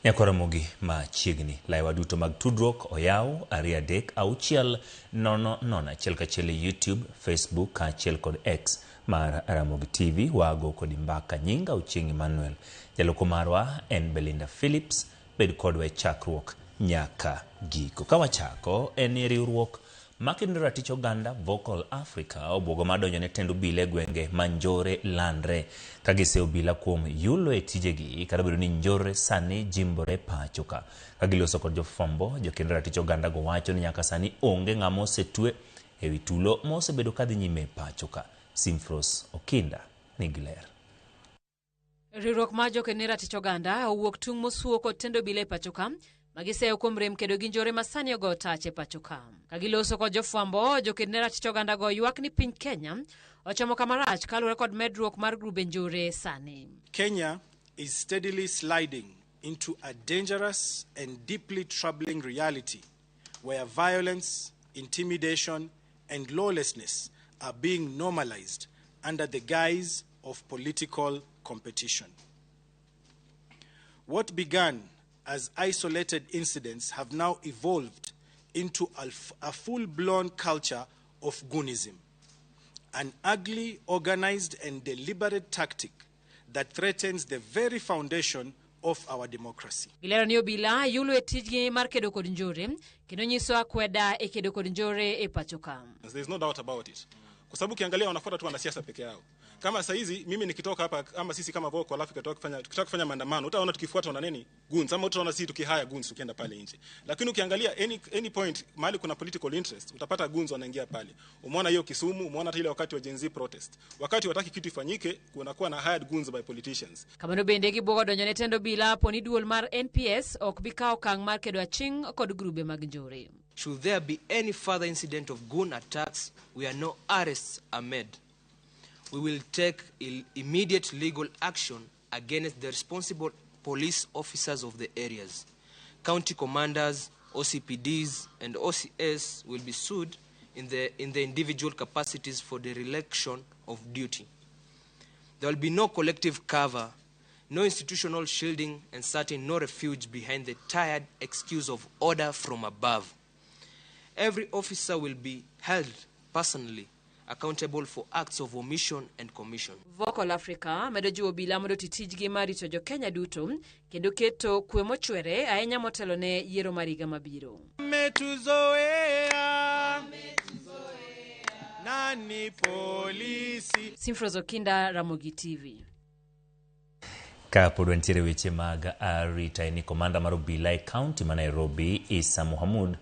Nyaka Ramogi machiegni. Laiwa duto mag tudruok oyaw 2 3 6 0 0 1 ka 1 e YouTube, Facebook kaachiel kod X mar Ramogi TV. Wago kodi mbaka nyinga Ochieng' Emmanuel. Jaloko marwa en Belinda Phillips. Bed kodwa e chakruok nyaka giko. Ka wachako en ni riwruok makedo ne ratich oganda Vocal Africa obwogo mar donjo ne tend obila e gwenge ma njore landre ka giseyo obila kuom yulo e tijegi kata obedo ni njore sani jimbore pacho ka. Ka giloso kod jofwambo, jokend ratich oganda go wacho ni nyaka sani onge ng'ama osetwe e wi tulo mosebedo kadhi nyime pacho ka. Simfros Okinda nigi ler. Riwruok mar joked ne ratich oganda owuok tung' mosuo kod tend obila e pacho ka ma giseyo kuom rem kedo gi njore ma sani ogo tach e pacho ka. Ka giloso kod jofwambo, joked ne ratich oganda go ywak ni piny Kenya ochomo kama rach kaluwore kod medruok mar grube njore sani. Kenya is steadily sliding into a dangerous and deeply troubling reality where violence, intimidation, and lawlessness are being normalized under the guise of political competition. What began as isolated incidents have now evolved into a full-blown culture of goonism, an ugly, organized, and deliberate tactic that threatens the very foundation of our democracy. Gilero ni obila yulo e tijgi mar kedo kod njore kendo nyiso akweda e kedo kod njore e pacho ka. There is no doubt about it. Kwa sababu ukiangalia wanafuata tu wanasiasa peke yao. Kama saa hizi mimi nikitoka hapa ama sisi kama Vocal Africa tukitaka kufanya maandamano, utaona tukifuatwa na nini? Goons, ama utaona sisi tukihire goons tukienda pale nje. Lakini ukiangalia any point mahali kuna political interest, utapata goons wanaingia pale. Umeona hiyo Kisumu, umeona hata ile wakati wa Gen Z protest. Wakati wataki kitu ifanyike, kunakuwa na hired goons by politicians. Kamano bende gibuogo donjo ne tend obila po ni duol mar NPS ok bi kawo okang' mar kedo aching' kod grube mag njore. Should there be any further incident of goon attacks where no arrests are made, we will take immediate legal action against the responsible police officers of the areas. County commanders, OCPDs, and OCS will be sued in the individual capacities for the dereliction of duty. There will be no collective cover, no institutional shielding, and certainly no refuge behind the tired excuse of order from above. Every officer will be held personally accountable for acts of omission and commission. Vocal Africa medo jiwo obila mondo oti tijgi mar rito jo-Kenya duto kendo keto kwe mochwere ahinya motelo ne yiero mar higa mabiro. Ametuzoea nani polisi. Simfros Okinda, Ramogi TV. Ka pod wantiere weche mag arita en ni komanda mar obila e kaunti ma Nairobi Issa Mohamud